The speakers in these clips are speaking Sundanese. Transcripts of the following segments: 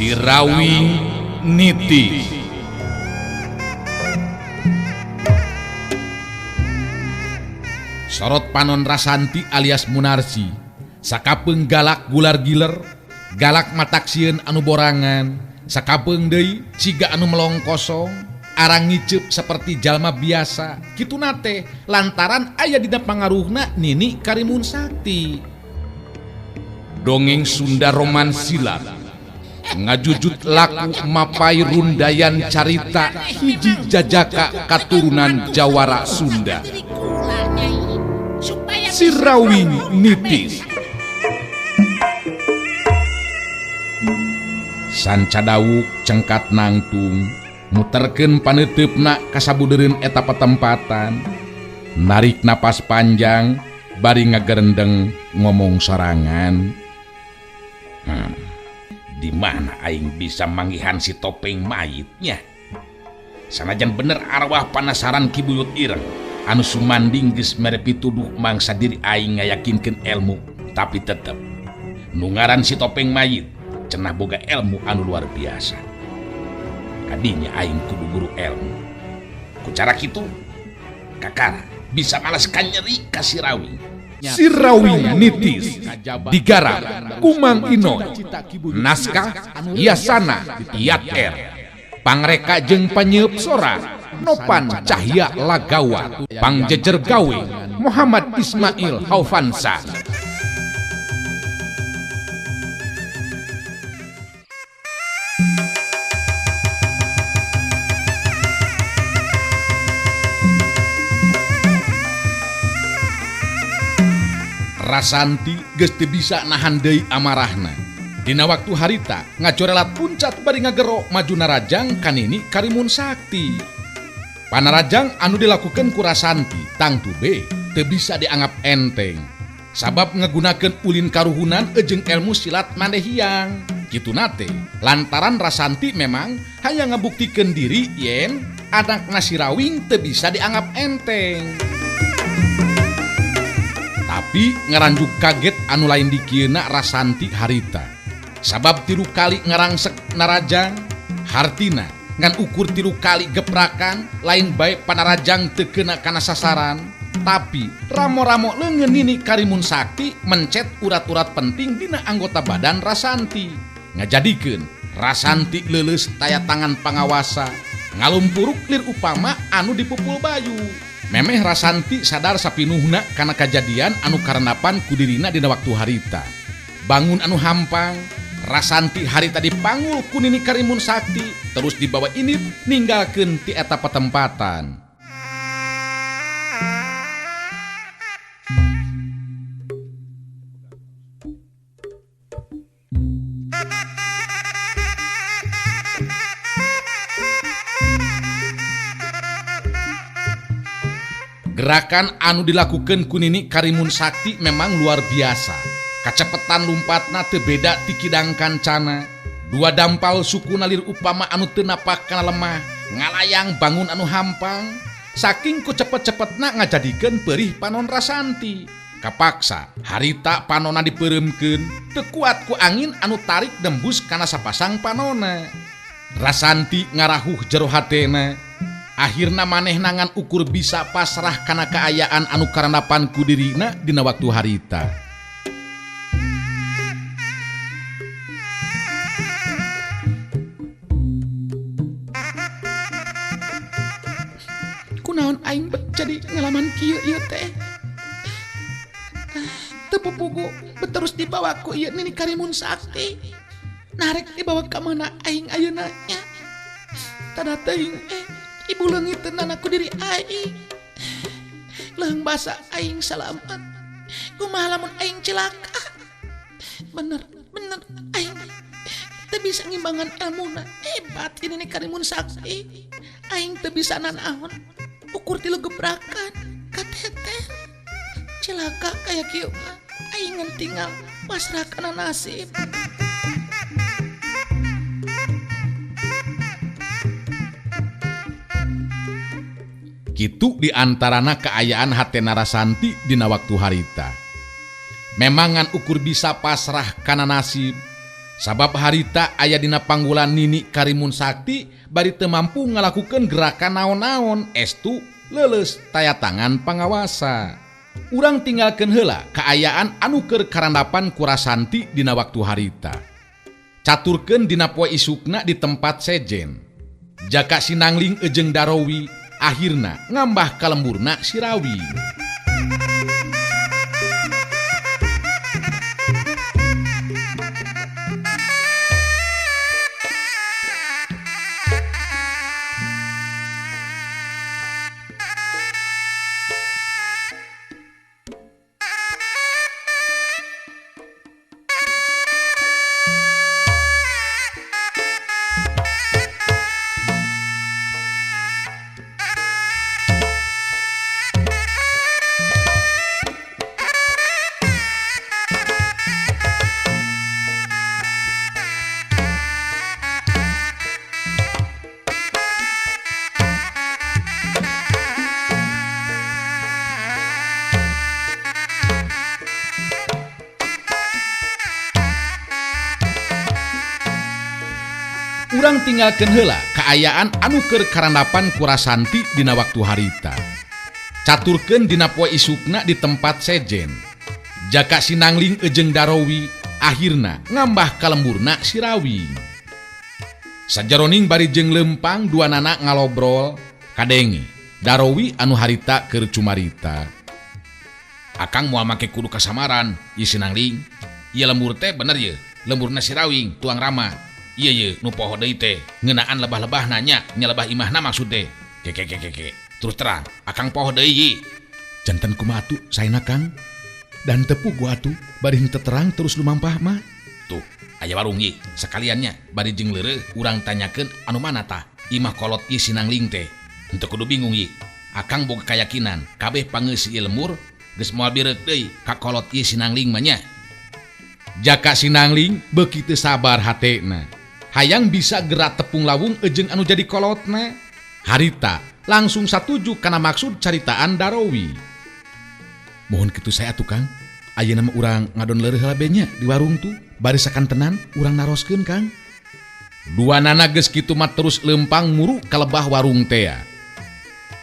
Sirawing Niti. Sorot panon Rasanti alias Munarsi sakapeung galak gular giler, galak matak sieun anu borangan, sakapeung deui siga anu melong kosong, arang ngiceup seperti jalma biasa. Kituna teh lantaran aya dina pangaruhna Nini Karimun Sakti. Dongeng Sunda Roman Silat ngajujut laku mapai rundayan carita hiji jajaka katurunan Jawara Sunda. Sirawing Nitis. Sanca dawuk cengkat nangtung muterkeun paneuteup ka sabudeureun eta patempatan, narik napas panjang bari ngagerendeng ngomong sorangan. Di mana aing bisa manggihan si topeng mayitnya? Sanajan bener arwah panasaran Ki Buyut Ireng anu sumanding geus mere pituduh mangsa diri aing ngayakinkeun ilmu, tapi tetep nu ngaran si topeng mayit cenah boga ilmu anu luar biasa. Kadinya aing kudu guru ilmu. Ku cara kitu kakara bisa malas kanyeri ka Sirawing. Sirawing Nitis digarap Kumang Inoy, naskah Yasana Yat R, pangreka jeung panyeup sora Nopan Cahya Lagawa, pangjejer gawe Muhammad Ismail Haufansa. Rasanti geus teu bisa nahan deui amarahna. Dina waktu harita ngacorelat puncat bari ngagero maju narajang ka Nini Karimun Sakti. Panarajang anu dilakukeun ku Rasanti tangtu be teu bisa dianggap enteng. Sabab ngagunakeun ulin karuhunan jeung ilmu silat mandehiang. Kituna teh lantaran Rasanti memang hanya ngabuktikeun diri yen anakna Sirawing teu bisa dianggap enteng. Tapi ngaranjuk kaget anu lain dikieuna Rasanti harita. Sabab 3 kali ngarangsek narajang, hartina ngan ukur 3 kali geprakan lain bae panarajang teu keuna kana sasaran, tapi ramo-ramo leungeun Nini Karimun Sakti mencet urat-urat penting dina anggota badan Rasanti. Ngajadikeun Rasanti leuleus taya tangan pangawasa, ngalumpuruk lir upama anu dipupul bayu. Memeh Rasanti sadar sapinuhna kana kajadian anu karenapan ku dirina dina waktu harita. Bangun anu hampang, Rasanti harita dipanggul ku Nini Karimun Sakti, terus dibawa init ninggalkeun ti eta patempatan. Gerakan anu dilakukan ku Nini Karimun Sakti memang luar biasa. Kacepetan lumpatna teu beda ti kidang kancana. 2 dampal suku nalir upama anu teu napak kana lemah, ngalayang bangun anu hampang. Saking ku cepet-cepetna ngajadikeun perih panon Rasanti. Kapaksa harita panona dipeureumkeun, teu kuat ku angin anu tarik nembus kana sapasang panona. Rasanti ngarahuh jero hatena. Akhirna manehna ngan ukur bisa pasrah kana kaayaan anu karandapan ku dirina dina waktu harita. Kunaon aing bet jadi ngalaman kieu ieu teh? Teu pupugu bet terus dibawa ku ieu Nini Karimun Sakti. Narek dibawa ka mana aing ayeuna nya? Tada teuing ibu leungit tenan aku diri aing. Leung basa aing salamat. Kumaha lamun aing celaka? Bener, bener aing teu bisa ngimbangan elmuna. Hebat ini Nini Karimun Sakti. Aing teu bisa nanaon. Ukur 3 gebrakan kateter. Celaka kaya kieu mah. Aing ngan tinggal pasrah kana nasib. Kitu diantarana kaayaan hatena Rasanti dina waktu harita. Memangan ukur bisa pasrah kana nasib. Sabab harita aya dina panggulan Nini Karimun Sakti bari teu mampu ngalakukeun gerakan naon-naon estu leuleus taya tangan pangawasa. Urang tinggalkeun heula kaayaan anu keur karandapan ku Rasanti dina waktu harita. Caturkeun dina poe isukna di tempat sejen. Jaka Sinangling ejeng Darowi akhirna ngambah ka lemburna si Rawing. Urang tinggalkeun heula kaayaan anu keur karandapan ku Rasanti dina waktu harita. Caturkeun dina poe isukna di tempat sejen. Jaka Sinangling ejeng Darowi akhirna ngambah ka lemburna si Rawing. Sajaroning bari jeung lempang dua nana ngalobrol kadenge Darowi anu harita keur cumarita. Akang moal make kudu kasamaran ieu Sinangling. Ieu lembur teh bener ye, lemburna si Rawing tuang rama. Iya ye, nu poho deui teh ngeunaan lebah-lebah nanya, nya lebah imahna maksud teh. Ke ke ke ke. Terus terang, akang poho deui ye. Janten kumaha atuh saena Kang? Dan tepu gua atuh bari henteu terang terus lumampah mah. Tuh, aya warung ye, sakaliannya bari jeung leureuh urang tanyakeun anu mana tah imah kolot ieu Sinangling teh. Henteu kudu bingung ye. Akang boga kayakinan kabeh pangeus ieu lemur geus moal bireuk deui ka kolot ieu Sinangling mah nya. Jaka Sinangling beuki teu sabar hatena. Hayang bisa gerak tepung lawung ejeng anu jadi kolotna. Harita langsung satuju kana maksud caritaan Darowi. Mohon kitu saya atuh Kang. Ayeuna mah urang ngadon leureuh heula be nya di warung tuh. Bari sakantenan urang naroskeun Kang. Dua nana geus kitu mah terus lempang muru ka lebah warung tea.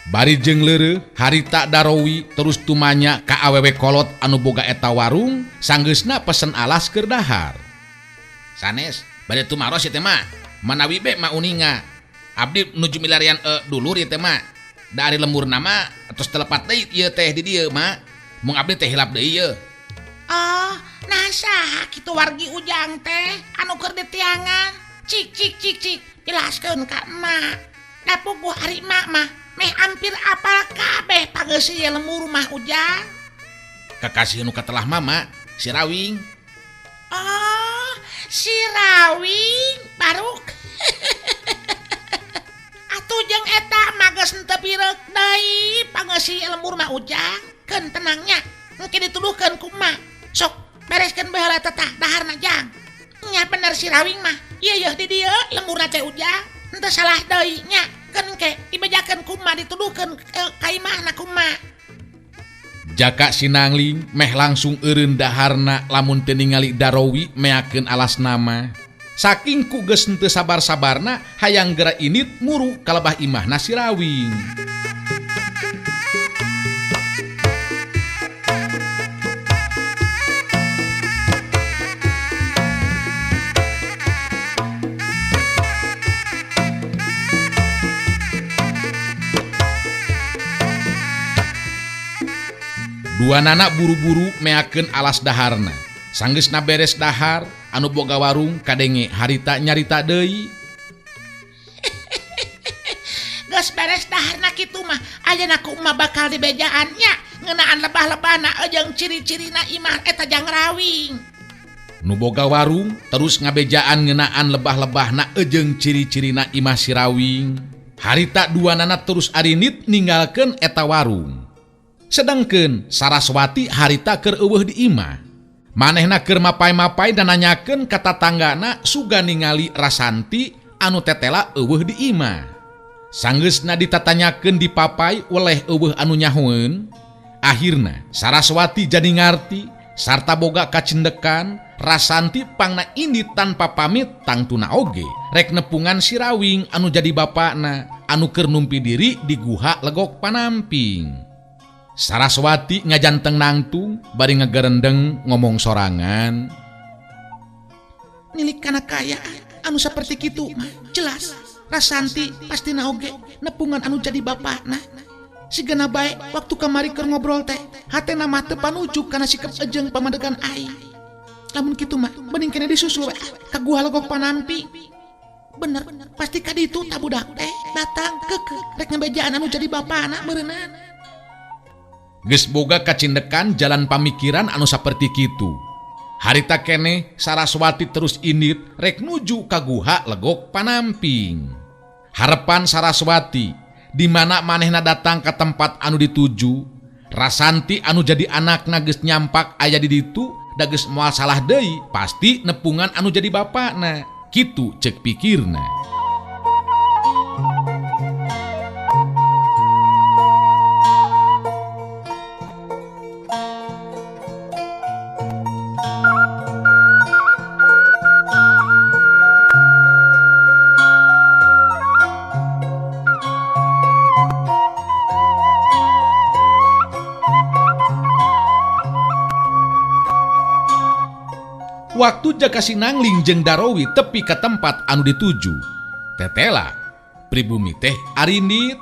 Bari jeung leureuh harita Darowi terus tumanya ka awewe kolot anu boga eta warung sanggeusna pesen alas keur dahar. Sanes bade tumaros ieu teh mah manawi be mah uninga. Abdi nuju milarian dulur ieu teh mah. Da ari lemburna mah tos telepat deui ieu teh di dieu mah. Mung abdi teh hilap deui ieu. Oh, nah saha kitu wargi Ujang teh anu keur ditiangan. Cik cik cik cik jelaskeun ka emak. Da puguh ari emak mah meh hampir apal kabeh pangeus ieu lemur mah Ujang. Kakasih nu katelah mama si Rawing. Oh, si Rawing baruk. Atuh jeung eta mah geus henteu pireuk deui pangeus ieu lemur mah Ujang. Keun tenangnya, engke dituduhkeun ku emak. Sok bereskeun baheula eta tah daharna Jang. Nya bener si Rawing mah. Ieu yeuh di dieu lemurna teh Ujang. Henteu salah deui nya. Keun engke dibejakeun ku emak dituduhkeun ka imahna ku emak. Jaka Sinangling meh langsung eureun daharna lamun teu ningali Darowi meakeun alas nama. Saking ku geus henteu sabar-sabarna hayang geura init muru ka lebah imahna si Rawing. Dua nana buru-buru meakeun alas daharna. Sanggeusna beres dahar, anu boga warung kadenge harita nyarita deui. Geus beres daharna kitu mah, ayeuna ku emak bakal dibejaan nya ngeunaan lebah-lebahna jeung ciri-cirina imah eta jang Rawing. Nu boga warung terus ngabejaan ngeunaan lebah-lebahna jeung ciri-cirina imah si Rawing. Harita dua nana terus arinit ninggalkeun eta warung. Sedangkeun Saraswati harita keur eueuh di imah. Manehna keur mapai-mapai dan nanyakeun ka tatanggana suga ningali Rasanti anu tetela eueuh di imah. Sanggeusna ditatanyakeun dipapai oleh eueuh anu nyahoeun. Akhirna Saraswati jadi ngarti sarta boga kacendekan Rasanti pangna indit tanpa pamit tangtuna oge rek nepungan Sirawing anu jadi bapakna anu keur numpi diri di guha Legok Panamping. Saraswati ngajanteng nangtung bari ngegerendeng ngomong sorangan. Nilik kana kaayaan anu saperti kitu mah jelas Rasanti pasti oge nepungan anu jadi bapakna. Sigana bae waktu kamari keur ngobrol teh hatena mah teu panuju kana sikap ejeng pamadegan aing. Lamun kitu mah bening kene disusul we ka Guha Legok Panampi. Bener pasti ka ditu ta budak teh datang keukeuh rek ngabejaan anu jadi bapana meureunana. Geus boga kacindekan jalan pamikiran anu saperti kitu. Harita keneh Saraswati terus indit rek nuju ka Guha Legok Panamping. Harepan Saraswati di mana manehna datang ka tempat anu dituju, Rasanti anu jadi anakna geus nyampak aya di ditu, da geus moal salah deui, pasti nepungan anu jadi bapakna. Kitu cek pikirna. Waktu Jaka Sinangling jeung Darowi tepi ka tempat anu dituju. Tetela pribumi teh arindit.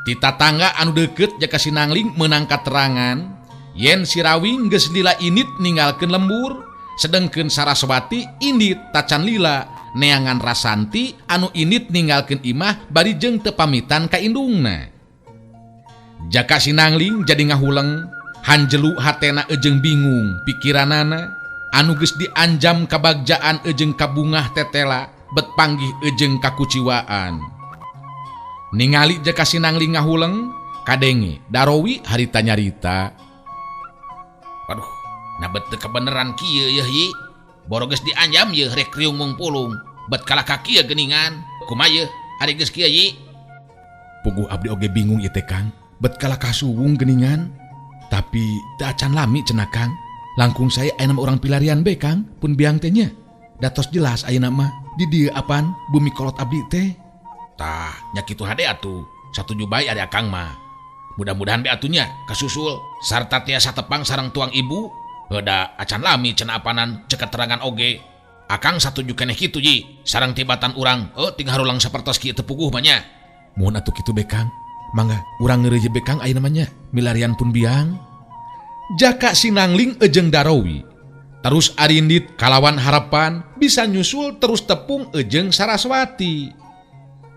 Ti tatangga anu deukeut Jaka Sinangling meunang katerangan yen Sirawing geus lila indit ninggalkeun lembur, sedengkeun Saraswati indit tacan lila neangan Rasanti anu indit ninggalkeun imah bari jeung teu pamitan ka indungna. Jaka Sinangling jadi ngahuleng, hanjelu hatena ejeng bingung pikiranana. Anu geus dianjam kabagjaan ejeng kabungah tetela bet panggih ejeng kakuciwaan. Ningali Jaka Sinangling ngahuleng, kadenge Darowi harita nyarita. Waduh, na bet teu kabeneran kieu yeuh yi. Boro geus dianjam yeuh rek riung mung pulung, bet kalah ka kieu geuningan. Kumaha yeuh ari geus kieu yi? Puguh abdi oge bingung ieu teh Kang, bet kalah kasuwung geuningan. Tapi teu acan lami cenah Kang. Langkung saya ayeuna mah urang pilarian be Kang, pun biang teh nya. Datos jelas ayeuna mah di dieu apan bumi kolot abdi teh. Tah, nya kitu hade atuh. Satuju bae ari akang mah. Mudah-mudahan be atuh nya kasusul sarta tiasa tepang sareng tuang ibu. Heuda acan lami cenah apanan cek keterangan oge. Akang satuju keneh kitu ji, sareng tibatan urang tinggal harulang sapertos kieu teu puguh mah nya. Muhun atuh kitu be Kang. Mangga urang ngeureuyeuh be Kang ayeuna mah nya, milarian pun biang. Jaka Sinangling ejeng Darowi terus arindit kalawan harapan bisa nyusul terus tepung ejeng Saraswati.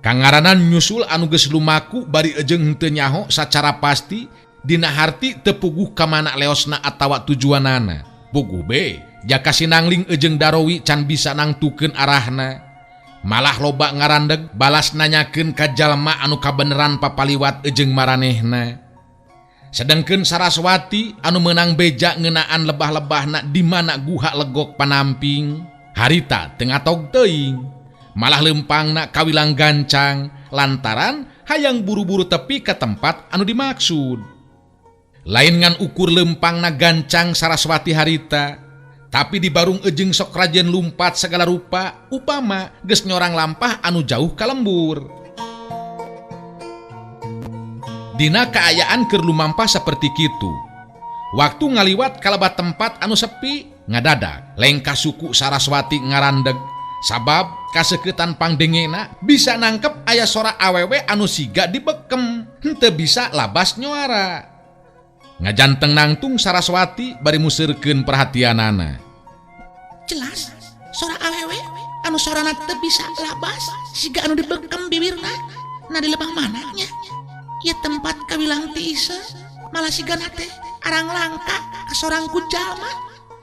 Kangaranan nyusul anu geus lumaku bari ejeng henteu nyaho sacara pasti dina harti teu puguh ka mana leosna atawa tujuanana. Puguh be Jaka Sinangling ejeng Darowi can bisa nangtukeun arahna. Malah loba ngarandeg balas nanyakeun ka jalma anu kabeneran papaliwat ejeng maranehna. Sedengkeun Saraswati anu meunang beja ngeunaan lebah-lebahna di mana Guha Legok Panamping, harita teu ngatog teuing. Malah leumpangna kawilang gancang lantaran hayang buru-buru tepi ka tempat anu dimaksud. Lain ngan ukur leumpangna gancang Saraswati harita, tapi di barung ejeng sok rajin lumpat segala rupa upama geus nyorang lampah anu jauh ka lembur. Dina kaayaan keur lumampah saperti kitu. Waktu ngaliwat kalabat tempat anu sepi, ngadadak lengkah suku Saraswati ngarandeg sabab kaseukeutan pangdengena bisa nangkep aya sora awewe anu siga dibekem, henteu bisa labas nyuara. Ngajanteng nangtung Saraswati bari museurkeun perhatianana. Jelas sora awewe anu sorana teu bisa labas siga anu dibekem bibirna. Nah di lebah mana nya? Ya tempat kawilang tiisa malah sigana teh arang langka kasorang ku jalma.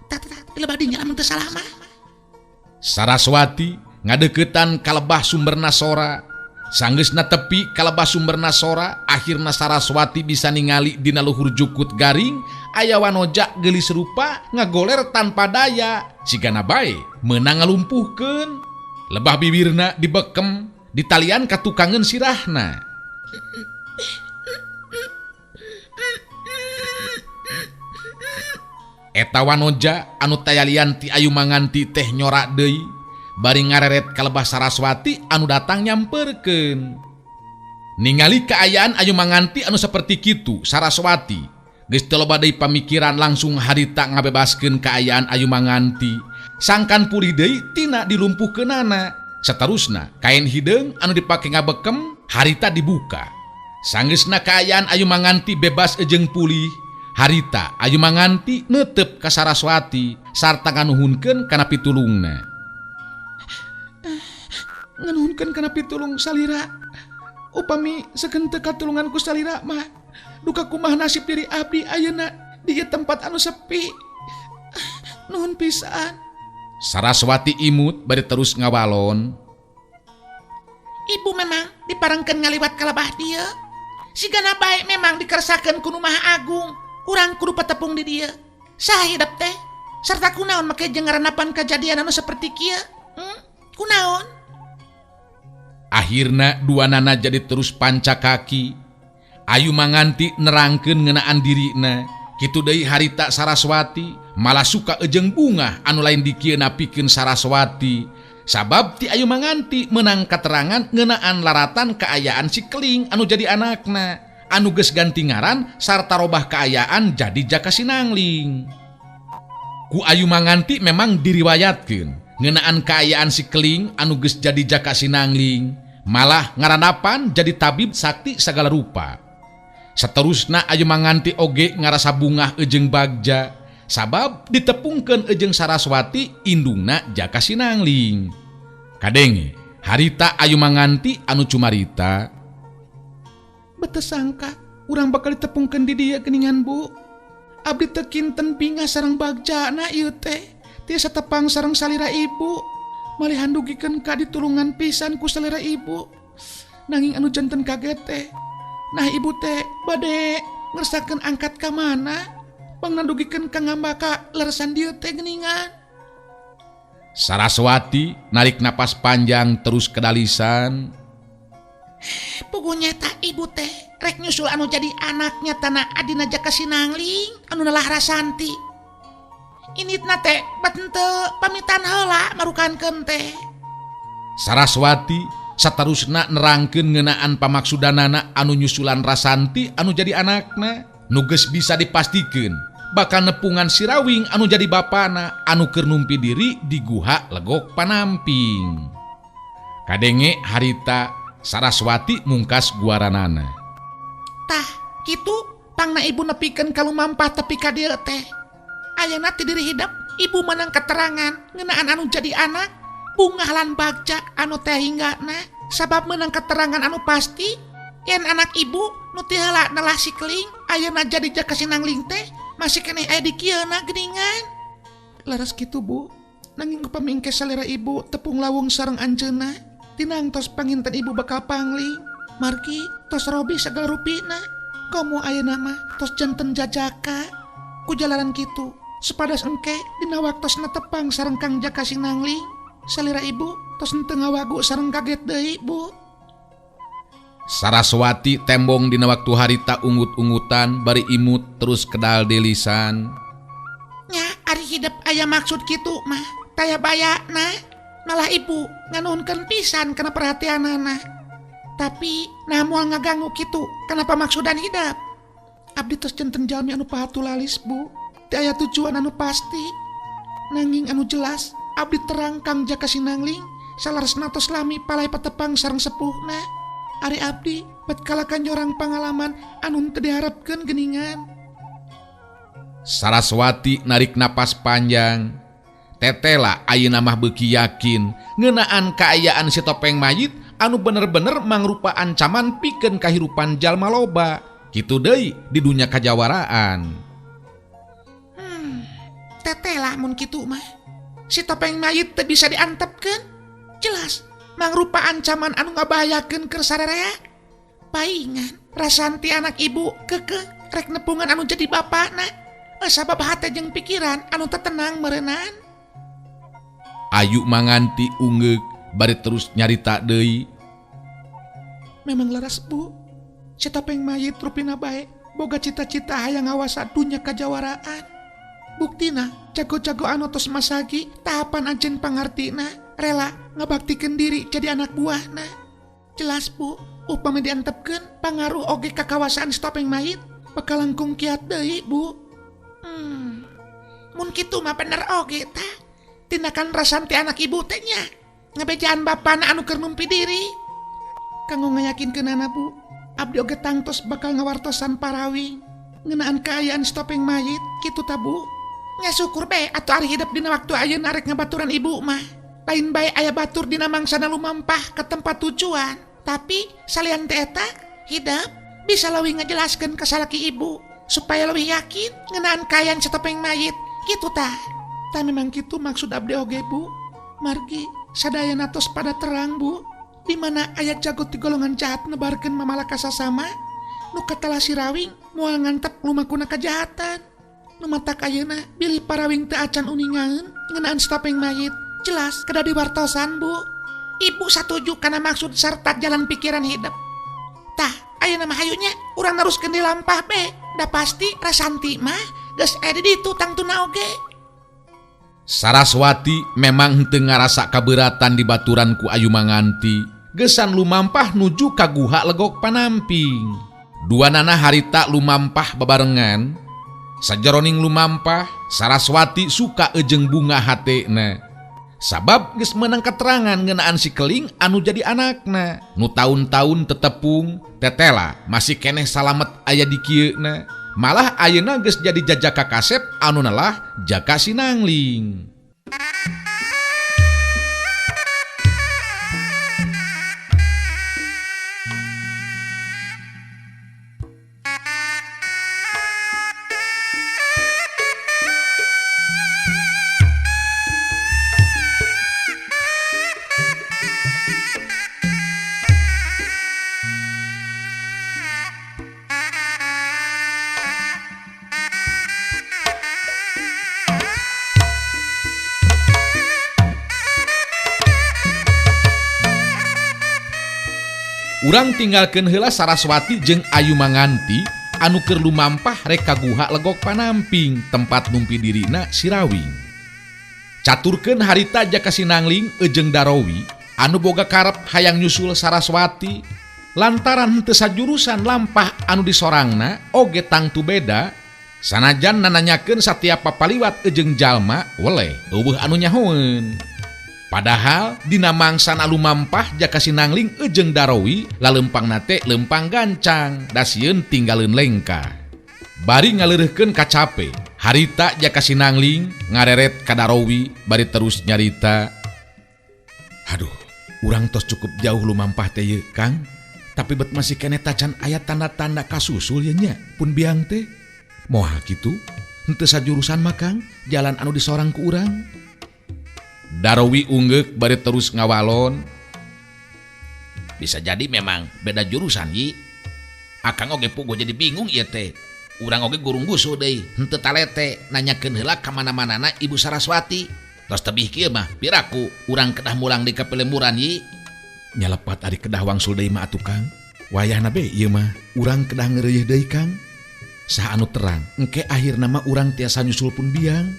Tah di lebah dinya lamun teu salah mah. Saraswati ngadeuketan kalebah sumberna sora. Sanggeusna tepi kalebah sumberna sora, akhirna Saraswati bisa ningali dina luhur jukut garing aya wanoja geulis rupa ngagoler tanpa daya. Sigana bae meunang ngalumpuhkeun. Lebah bibirna dibekem, ditalian katukangeun sirahna. Eta wanoja anu tayalian ti Ayu Manganti teh nyorak deui bari ngareret ka lebah Saraswati anu datang nyamperkeun. Ningali kaayaan Ayu Manganti anu saperti kitu, Saraswati geus teu loba deui pamikiran langsung harita ngabebaskeun kaayaan Ayu Manganti. Sangkan pulih deui tina dilumpuhkeunana. Saterusna kain hideung anu dipake ngabekem harita dibuka. Sanggeusna kaayaan Ayu Manganti bebas jeung pulih, harita Ayu Manganti neuteup ka Saraswati sarta nganuhunkeun kana pitulungna. Nganuhunkeun kana pitulung salira. Upami sakeun teu katulungan ku salira mah duka kumaha nasib diri abdi ayeuna di ieu tempat anu sepi. Nuhun pisan. Saraswati imut bari terus ngawalon. Ibu memang diparengkeun ngaliwat ka lebah dieu. Sigana bae memang dikersakeun ku Nu Maha Agung. Urang kudu patepung di dieu. Saha hidep teh? Sarta kunaon make jeung ngarenapan kajadian anu saperti kieu? Kunaon? Akhirna duanana jadi terus panca kaki. Ayu Manganti nerangkeun ngeunaan dirina. Kitu deui harita Saraswati malah suka ejeng bungah anu lain dikieuna pikeun Saraswati. Sabab ti Ayu Manganti menang katerangan ngeunaan laratan kaayaan si Keling anu jadi anakna, anu geus ganti ngaran sarta robah kaayaan jadi Jaka Sinangling. Ku Ayu Manganti memang diriwayatkeun ngeunaan kaayaan si Keling anu geus jadi Jaka Sinangling, malah ngaranapan jadi tabib sakti sagala rupa. Saterusna Ayu Manganti oge ngarasa bungah ejeng bagja sabab ditepungkeun ejeng Saraswati indungna Jaka Sinangling. Kadenge harita Ayu Manganti anu cumarita. Beteu sangka urang bakal ditepungkeun di dieu geuningan Bu. Abdi teu kinten bingah sareng bagjana ieu teh. Tiasa tepang sareng salira ibu. Malihan dugikeun ka ditulungan pisan ku salira ibu. Nanging anu janten kaget teh. Nah ibu teh bade ngersakeun angkat ka mana? Pangnadugikeun ka ngambaka leresan dieu teh geuningan. Saraswati narik napas panjang terus kedalisan. Pugunya tak ibu teh rek nyusul anu jadi anaknya tanah adina Jaka Sinangling anu nelah Rasanti. Initna teh bat henteu pamitan heula marukankeun teh. Saraswati saterusna nerangkeun ngeunaan pamaksudanana anu nyusulan Rasanti anu jadi anakna, nu geus bisa dipastikeun bakal nepungan Sirawing anu jadi bapana anu keur numpi diri di guha Legok Panamping. Kadenge harita Saraswati mungkas guaranana. Tah, kitu pangna ibu nepikeun kalumampah tepi ka dieu teh. Ayeuna ti diri hidep ibu menang keterangan ngeunaan anu jadi anak bungah lan bagja anu teh hinggana sabab menang keterangan anu pasti yen anak ibu nu ti heula nelah si Keling ayeuna jadi Jaka Sinangling teh masih keneh aya di kieuna geuningan. Leres kitu Bu, nanging upami engke salira ibu tepung lawung sareng anjeunna tinang tos panginten ibu bakal pangling margi tos robi sagala rupina komo ayeuna mah tos janten jajaka ku jalanan kitu supados engke dina waktosna tepang sareng Kang Jaka Sinangling salira ibu tos henteu ngawagu sareng kaget deui Bu. Saraswati tembong dina waktu harita ungut-ungutan bari imut terus kedal delisan. Nya ari hidep aya maksud kitu mah taya bayana malah ibu nganuhunkeun pisan kana perhatianana. Tapi nah moal ngaganggu kitu kenapa maksudan hidep. Abdi tos janten jalmi anu pahatulalis Bu. Teu aya tujuan anu pasti. Nanging anu jelas abdi terang Kang Jaka Sinangling salaresna tos lami palai patepang sareng sepuhna. Ari abdi bet kalakan jorang pangalaman anu teu diharapkeun geuningan. Saraswati narik napas panjang. Tetela ayeuna mah beuki yakin ngeunaan kaayaan si topeng mayit anu bener-bener mangrupa ancaman pikeun kahirupan jalma loba. Kitu deui di dunya kajawaraan. Tetela mun kitu mah si topeng mayit teu bisa diantepkeun. Jelas mangrupa ancaman anu ngabahayakeun keur sararea. Paingan Rasanti anak ibu kekeh rek nepungan anu jadi bapana. Sabab hate jeung pikiran anu teu tenang meureunaan. Ayu Manganti ungeuk bari terus nyarita deui. Memang leres Bu, si topeng mayit rupina bae boga cita-cita hayang ngawasa dunya kajawaraan. Buktina jago-jago anu tos masagi tahapan anjeun pangartina rela ngabaktikeun diri jadi anak buahna. Jelas Bu, upami diantepkeun pangaruh oge ka kawasaan si topeng mayit bakal langkung kiat deui Bu. Mun kitu mah bener oge tah. Tindakan Rasanti anak ibu teh nya ngabejaan bapana anu keur numpi diri. Kanggo ngayakinkeunana Bu, abdi oge tangtos bakal ngawartosan parawing ngeunaan kaayaan si topeng mayit kitu ta Bu. Nya syukur be atuh ari hidep dina waktu ayeuna rek ngabaturan ibu mah. Lain bae aya batur dina mangsana lumampah ke tempat tujuan, tapi salian teh eta hidep bisa leuwih ngajelaskeun ka salaki ibu supaya leuwih yakin ngeunaan kaayaan si topeng mayit kitu tah. Tah memang kitu maksud abdi oge Bu. Margi sadayana tos pada terang Bu, di mana aya jago ti golongan jahat nebarkeun mamalaka sasama nu katala si Rawing moal ngantep lumakuna kajahatan. Nu matak ayeuna bilih parawing teu acan uningaeun ngeunaan si topeng mayit jelas kedah diwartosan Bu. Ibu satuju kana maksud sarta jalan pikiran hidep. Tah ayeuna mah hayu nya urang neruskeun di lampah be, da pasti Rasanti mah geus aya di ditu tangtuna oge. Saraswati memang henteu ngarasa kaberatan di baturan ku Ayu Manganti, gesan lumampah nuju ka guha Legok Panamping. Dua nana harita lumampah babarengan. Sajeroning lumampah, Saraswati suka ejeng bunga hatena. Sabab geus meunang keterangan ngeunaan si Keling anu jadi anakna. Nu taun-taun tetepung, tetela masih keneh salamet aya di kieuna. Malah ayeuna geus jadi jajaka kasep anu nelah jaka sinangling. Urang tinggalkeun heula Saraswati jeung Ayu Manganti anu keur lumampah rek ka guha Legok Panamping tempat numpi dirina si Rawing. Caturkeun harita jaka Sinangling ejeng Darowi anu boga karep hayang nyusul Saraswati lantaran henteu sajurusan lampah anu disorangna oge tangtu beda sanajan nananyakeun satiap papaliwat ejeng jalma weleh eueuh anu nyahoeun. Padahal dina mangsana lumampah jaka Sinangling ejeng Darowi lalempangna teh lempang gancang da sieun tinggaleun lengkah. Bari ngaleureurkeun kacape, harita jaka Sinangling ngareret ka Darowi bari terus nyarita. Aduh, urang tos cukup jauh lumampah teh yeuh, Kang. Tapi bet masih keneh tacan aya tanda-tanda kasusul ye nya pun biang teh. Moal kitu, henteu sajurusan mah Kang, jalan anu disorang ku urang. Darowi unggeuk bari terus ngawalon. Bisa jadi memang beda jurusan yi. Akang oge puguh jadi bingung ieu teh. Urang oge gurung gusuh deui, henteu talete nanyakeun heula ka mana-manana Ibu Saraswati. Tos tebih kieu mah piraku urang kedah mulang di ka Pelemburan yi. Nyalepat ari kedah wangsul deui mah atuh Kang. Wayahna be ieu mah urang kedah ngeureuy deui Kang. Saha anu terang engke akhirna mah urang tiasa nyusul pun biang.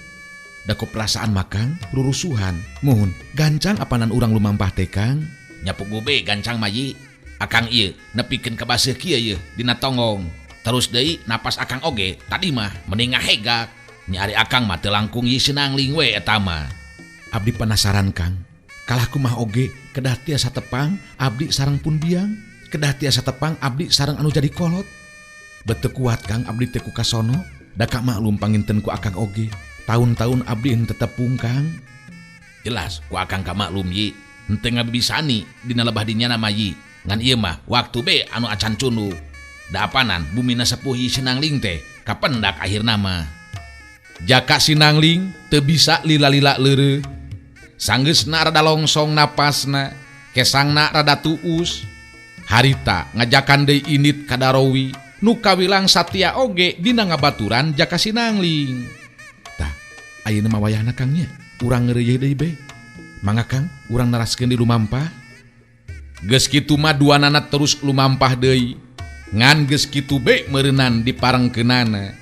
Dako perasaan makang rurusuhan muhun gancang apanan urang lumampah teh Kang. Nyapu gube gancang mayi akang ieu nepikeun ka baseuh kieu yeuh dina tonggong. Terus deui napas akang oge tadi mah mending ngahegak. Nyari akang mah teu langkung ye Sinangling we eta mah. Abdi penasaran Kang, kalah kumaha oge kedah tiasa tepang abdi sareng pun biang, kedah tiasa tepang abdi sareng anu jadi kolot. Bete kuat Kang abdi teh ku kasono, da ka maklum panginten ku akang oge. Tahun-tahun abdi henteu tepung Kang. Jelas ku akang ka maklum yi, henteu ngabibisani dina lebah dinya nama yi. Ngan ieu mah waktu be anu acan cundu. Da apanan bumina sepuh yi Sinangling teh kapendak akhirna mah. Jaka Sinangling teu bisa lila-lila leureuh. Sanggeusna rada longsong napasna, kesangna rada tuus. Harita ngajakan deui indit ka Darowi, nu kawilang satia oge dina ngabaturan Jaka Sinangling. Tah, ayeuna mah wayahna Kang nya, urang ngeureuy deui be. Mangga Kang, urang naraskeun di lumampah. Geus kitu mah duanana terus lumampah deui. Ngan geus kitu be meureunan diparengkeunana.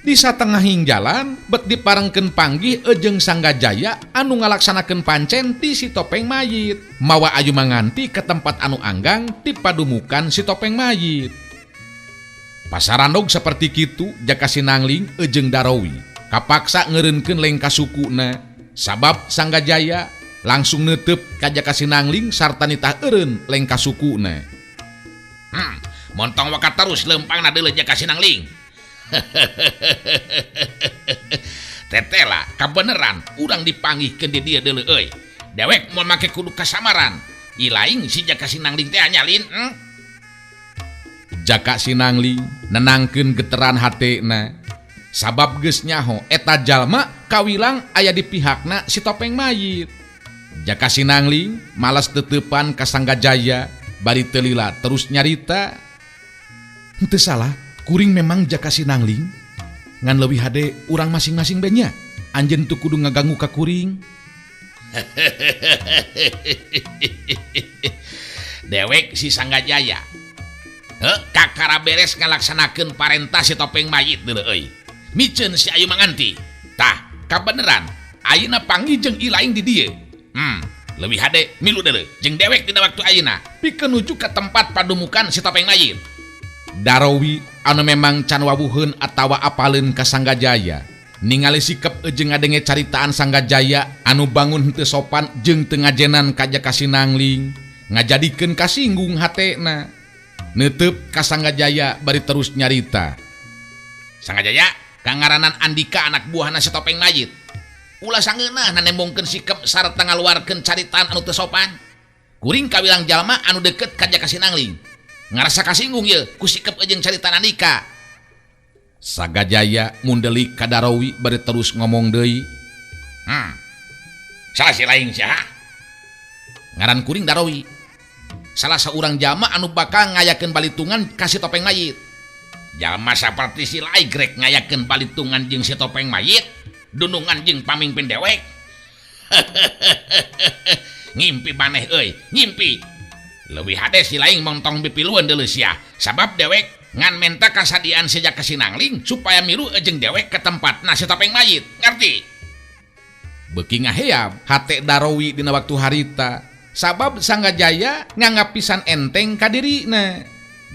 Di satengahing jalan bet diparengkeun panggih ejeng Sanggajaya anu ngalaksanakeun pancen ti si topeng mayit. Mawa Ayu Manganti ke tempat anu anggang ti padumukan si topeng mayit. Pasarandog seperti kitu Jaka Sinangling ejeng Darawi kapaksa ngeureunkeun lengka sukuna sabab Sanggajaya langsung neuteub ka Jaka Sinangling sarta nitah eureun lengka sukuna. Montong waka terus lempangna deuleu Jaka Sinangling. Tetela kabeneran urang dipanggihkeun di dieu deuleu euy. Dewek moal make kudu kasamaran. Ilaing si Jaka Sinangling teh nyalin. Jaka Sinangling nenangkeun geteran hatena sabab geus nyaho eta jalma kawilang aya di pihakna si topeng mayit. Jaka Sinangling malas teteupan ka Sanggajaya bari teu lila terus nyarita. Henteu salah, kuring memang Jaka Sinangling ngan leuwih hade urang masing-masing be nya. Anjeun teu kudu ngaganggu ka kuring. Dewek si Sanggajaya kakara beres ngalaksanakeun parentah si topeng mayit deuleu euy. Miceun si Ayu Manganti. Tah, kabeneran ayeuna panggih jeung ilaing di dieu. Leuwih hade milu deuleu jeung dewek dina waktu ayeuna pikeun nuju ka tempat padumukan si topeng mayit. Darawi anu memang can wawuheun atawa apaleun ka Sanggajaya ningali sikep jeung ngadenge caritaan Sanggajaya anu bangun henteu sopan jeung teu ngajenan ka Jaka Sinangling ngajadikeun kasinggung hatena. Neuteub ka Sanggajaya bari terus nyarita. Sanggajaya kangaranan Andika anak buahna si topeng mayit. Ulah sangeunah nanembongkeun sikep sarta ngaluarkeun caritaan anu teu sopan. Kuring kawilang jalma anu deket ka Jaka Sinangling. Ngarasa kasinggung ye ku sikep jeung caritaan Andika. Sanggajaya mundelik ka Darawi bari terus ngomong deui. Salah si lain saha? Ngaran kuring Darawi. Salah saurang jalma anu bakal ngayakeun balitungan ka si topeng mayit. Jalma saperti si Laigrek ngayakeun balitungan jeung si topeng mayit, dunungan jeung pamingpin dewek. Ngimpi maneh euy, ngimpi. Leuwih hade si laing montong pipilueun deuleu sia, sabab dewek ngan menta kasadian si Jaka Sinangling supaya milu jeung dewek ke tempatna si topeng mayit, ngerti? Beuki ngaheab hate Darawi dina waktu harita, sabab Sanggajaya nganggap pisan enteng ka dirina.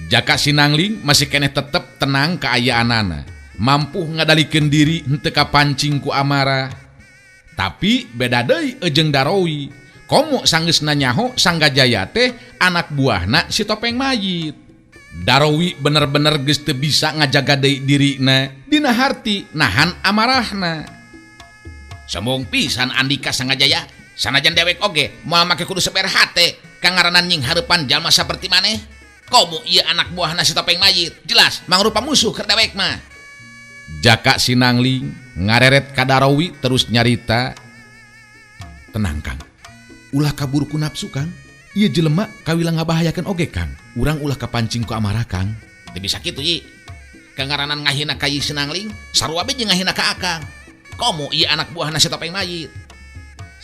Jaka Sinangling masih keneh tetep tenang kaayaanana, mampu ngadalikeun diri henteu kapancing ku amarah. Tapi beda deui jeung Darawi. Komo sanggeusna nyaho Sanggajaya teh anak buahna si topeng mayit. Darawi bener-bener geus teu bisa ngajaga deui dirina dina harti nahan amarahna. Sombong pisan Andika Sanggajaya, sanajan dewek oge moal make kudu seber hate kangaranan nying hareupan jalma saperti maneh. Komo ieu anak buahna si topeng mayit, jelas mangrupa musuh keur dewek mah. Jaka Sinangling ngareret ka Darawi terus nyarita, "Tenang Kang. Ulah kabur ku nafsu Kang. Ieu jelema kawilang ngabahayakeun oge Kang. Urang ulah kapancing ku amarah Kang." Teu bisa kitu ieu. Kangaranan ngahina ka Yi Sinangling, sarua be jeung ngahina ka Akang. Komo ieu anak buahna si topeng mayit.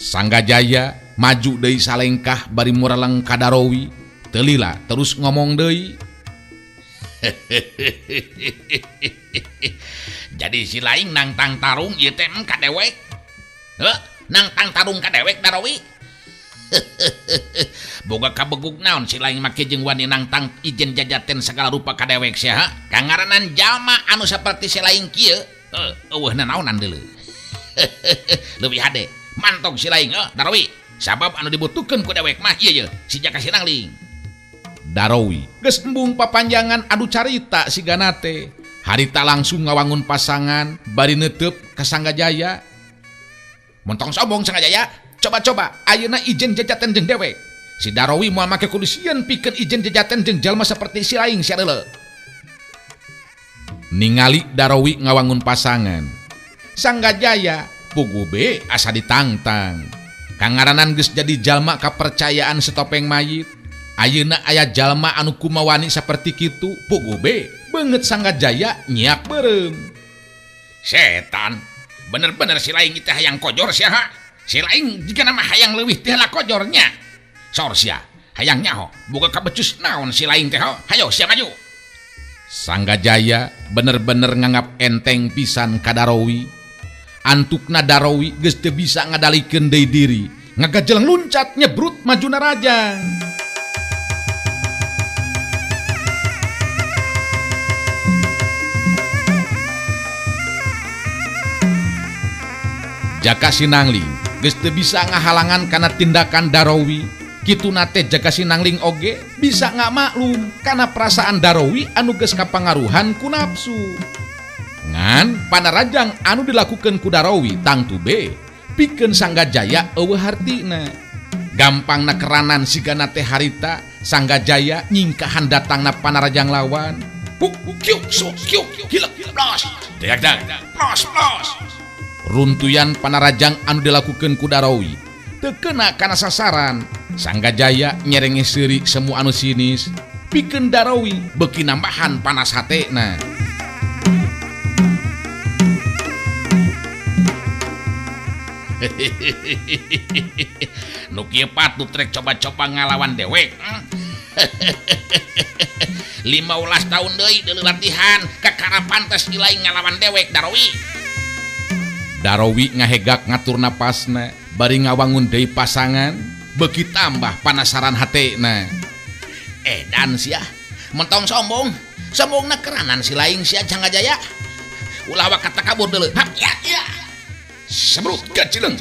Sanggajaya maju deui salengkah bari mureleng ka Darawi. Teu lila terus ngomong deui. Jadi si laing nangtang tarung ieu teh ka dewek. Heuh, nangtang tarung ka dewek Darawi. Boga kabegug naon si laing make jeung wani nangtang ijen jajaten segala rupa ka dewek sia ha? Kangaranan jalma anu saperti si laing kieu, eueuh nanaonan deuleu. Leuwih hade mantog si laing Darawi. Sabab anu dibutuhkeun ku dewek mah ieu ye si Jaka Sinangling. Darawi geus embung papanjangan adu carita sigana teh. Harita langsung ngawangun pasangan bari neuteub ka Sanggajaya. Montong sombong Sanggajaya, coba-coba ayeuna ijen jajaten jeung dewek. Si Darawi moal make kudu sieun pikeun ijen jajaten jeung jalma saperti si laing sia deuleu. Ningali Darawi ngawangun pasangan, Sanggajaya puguh be asa ditangtang. Kangaranan geus jadi jalma kapercayaan si topeng mayit. Ayeuna aya jalma anu kumawani saperti kitu, puguh be beungeut Sanggajaya nyiak beureum. Setan, bener-bener si laing teh hayang kojor sia ha. Si laing jika nama hayang leuwih teh lah kojornya. Sor sia, hayang nyaho, boga kabecus naon si laing teh ho. Hayo sia maju. Sanggajaya bener-bener nganggap enteng pisan ka Darowi. Antukna Darowi geus teu bisa ngadalikeun deui diri, ngagajeleng luncat nyebrut maju narajang. Jaka Sinangling geus teu bisa ngahalangan kana tindakan Darowi. Kituna teh Jaka Sinangling oge bisa ngamaklum kana perasaan Darowi anu geus kapangaruhan ku nafsu. Ngan panarajang anu dilakukeun ku Darowi tangtu be pikeun Sanggajaya eueuh hartina. Gampangna keranan sigana teh harita Sanggajaya nyingkahan datangna panarajang lawan. Puk kiuk sok kiuk hilek plos deak dak plos plos. Runtuyan panarajang anu dilakukeun ku Darowi teu kena kana sasaran. Sanggajaya nyerenge seuri semu anu sinis pikeun Darowi beuki nambahan panas hatena. Nu kieu patut rek coba-coba ngalawan dewek. 15 tahun deui deuleu latihan kakara pantes ilaing ngalawan dewek Darowi. Darowi ngahegak ngatur napasna bari ngawangun deui pasangan beuki tambah panasaran hatena. Edan sia, mentong sombong, sombongna keranan si laing sia Sanggajaya. Ulah waka takabur deuleu. Hap ya ya. Sebrut gajileng.